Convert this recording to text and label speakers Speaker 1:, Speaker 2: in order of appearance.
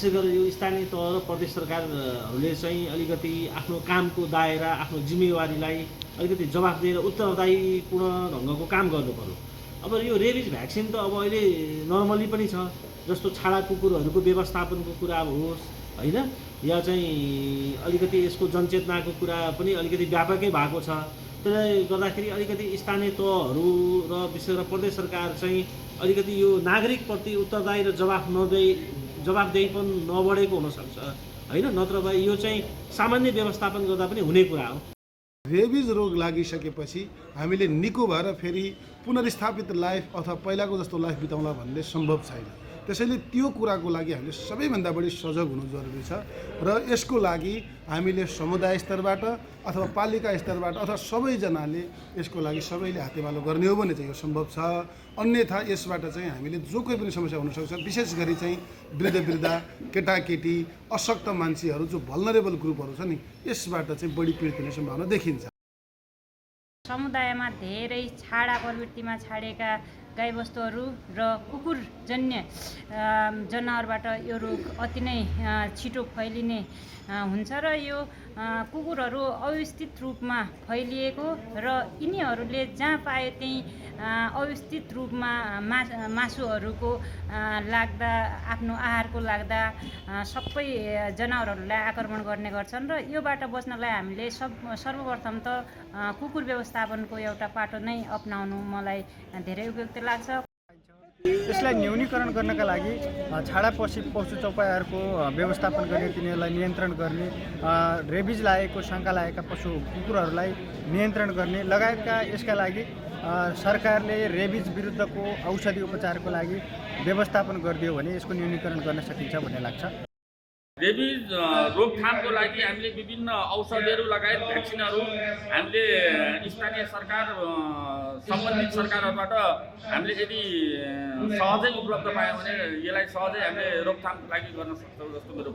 Speaker 1: विशेष गरेर यो स्थानीय तह र प्रदेश सरकारहरूले चाहिँ अलिकति आफ्नो कामको दायरा आफ्नो जिम्मेवारीलाई अलिकति जवाफदेही र उत्तरदायीपूर्ण ढङ्गको काम गर्नु पर्यो। अब यो रेबिज भ्याक्सिन त अब अहिले नर्मली पनि छ, जस्तो छाडा कुकुरहरूको व्यवस्थापनको कुरा होस् होइन, या चाहिँ अलिकति यसको जनचेतनाको कुरा पनि अलिकति व्यापकै भएको छ। त्यसले गर्दाखेरि अलिकति स्थानीय तहहरू र विशेष गरेर प्रदेश सरकार चाहिँ अलिकति यो नागरिकप्रति उत्तरदायी र जवाफदेहीपन नबढेको हुनसक्छ होइन, नत्र भए यो चाहिँ सामान्य व्यवस्थापन गर्दा पनि हुने कुरा हो।
Speaker 2: रेबिज रोग लागिसकेपछि हामीले निको भएर फेरि पुनर्स्थापित लाइफ अथवा पहिलाको जस्तो लाइफ बिताउला भन्ने सम्भव छैन। त्यसैले त्यो कुराको लागि हामीले सबैभन्दा बढी सजग हुनु जरुरी छ र यसको लागि हामीले समुदाय स्तरबाट अथवा पालिका स्तरबाट अथवा सबैजनाले यसको लागि सबैले हातेमालो गर्ने हो भने चाहिँ यो सम्भव छ। अन्यथा यसबाट चाहिँ हामीले जो कोही पनि समस्या हुनसक्छ, विशेष गरी चाहिँ वृद्ध केटाकेटी अशक्त मान्छेहरू जो भल्नरेबल ग्रुपहरू छ नि, यसबाट चाहिँ बढी पीडित हुने सम्भावना देखिन्छ।
Speaker 3: समुदायमा धेरै छाडा प्रवृत्तिमा छाडेका गाईबस्तुहरू र कुकुरजन्य जनावरबाट यो रोग अति नै छिटो फैलिने हुन्छ र यो कुकुरहरू अव्यवस्थित रूपमा फैलिएको र यिनीहरूले जहाँ पाए त्यहीँ अव्यवस्थित रूपमा मासुहरूको लाग्दा आफ्नो आहारको लाग्दा सबै जनावरहरूलाई आक्रमण गर्ने गर्छन् र योबाट बच्नलाई हामीले सर्वप्रथम त कुकुर व्यवस्थापनको एउटा पाटो नै अपनाउनु मलाई धेरै उपयुक्त लाग्छ।
Speaker 4: यसलाई न्यूनीकरण गर्नका लागि छाडा पशु चौपायाहरूको व्यवस्थापन गर्ने, तिनीहरूलाई नियन्त्रण गर्ने, रेबिज लागेको शङ्का लागेका कुकुरहरूलाई नियन्त्रण गर्ने लगायतका यसका लागि सरकारले रेबिज विरुद्धको औषधि उपचारको लागि व्यवस्थापन गरिदियो भने यसको न्यूनीकरण गर्न सकिन्छ भन्ने लाग्छ।
Speaker 5: रेबिज रोकथामको लागि हामीले विभिन्न औषधिहरू लगायत भ्याक्सिनहरू हामीले स्थानीय सरकार सम्बन्धित सरकारहरूबाट हामीले यदि सहजै उपलब्ध पायौँ भने यसलाई सहजै हामीले रोकथामको लागि गर्न सक्छौँ जस्तो मेरो